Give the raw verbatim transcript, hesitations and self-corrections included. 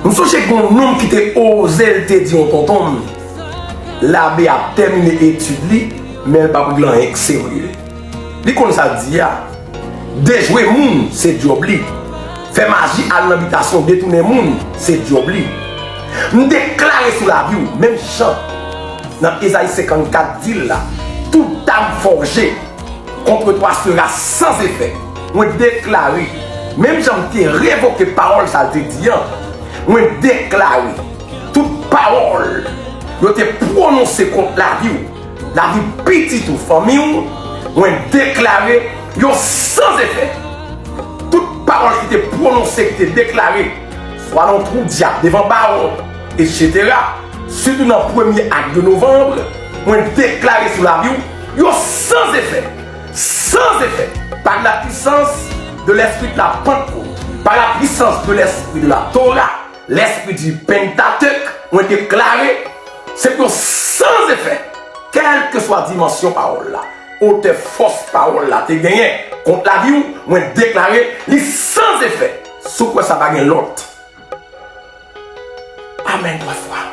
M sonje gen yon nonm ki te oze, l te di yon tonton m, l ap tèmine etid li, men l p ap regle anyen k serye. Li konn sa l di a. Dejwe moun, se djòb li. Fè maji, al nan bitasyon, detounen moun, se djòb li. M deklare sou lavi w, menm jan nan Ezayi senkannkat di l la, tout arme forgée contre toi sera sans effet. Mwen deklare, menm jan m te revoke pawòl sa l te di an, mwen deklare, tout pawòl yo te pwononse kont lavi w, lavi pitit ou, fanmi w, mwen deklare yo sans effet. Tout pawòl ki te pwononse, ki te deklare, swa nan twou dyab, devan bawon, etsetera, sitou nan premye ak de novanm, mwen deklare sou lavi w, yo sans effet. Sans effet. Par la puissance de l'esprit de la Pentecôte, par la puissance de l'esprit de la Torah, l'esprit du Pentateuch, mwen deklare, se pou yo sans effet. Kèlkeswa dimansyon pawòl la, otè fòs pawòl la te genyen kont lavi w, mwen deklare li sans effet. Si w kwè sa, pa gen lòt. Amèn twa fwa.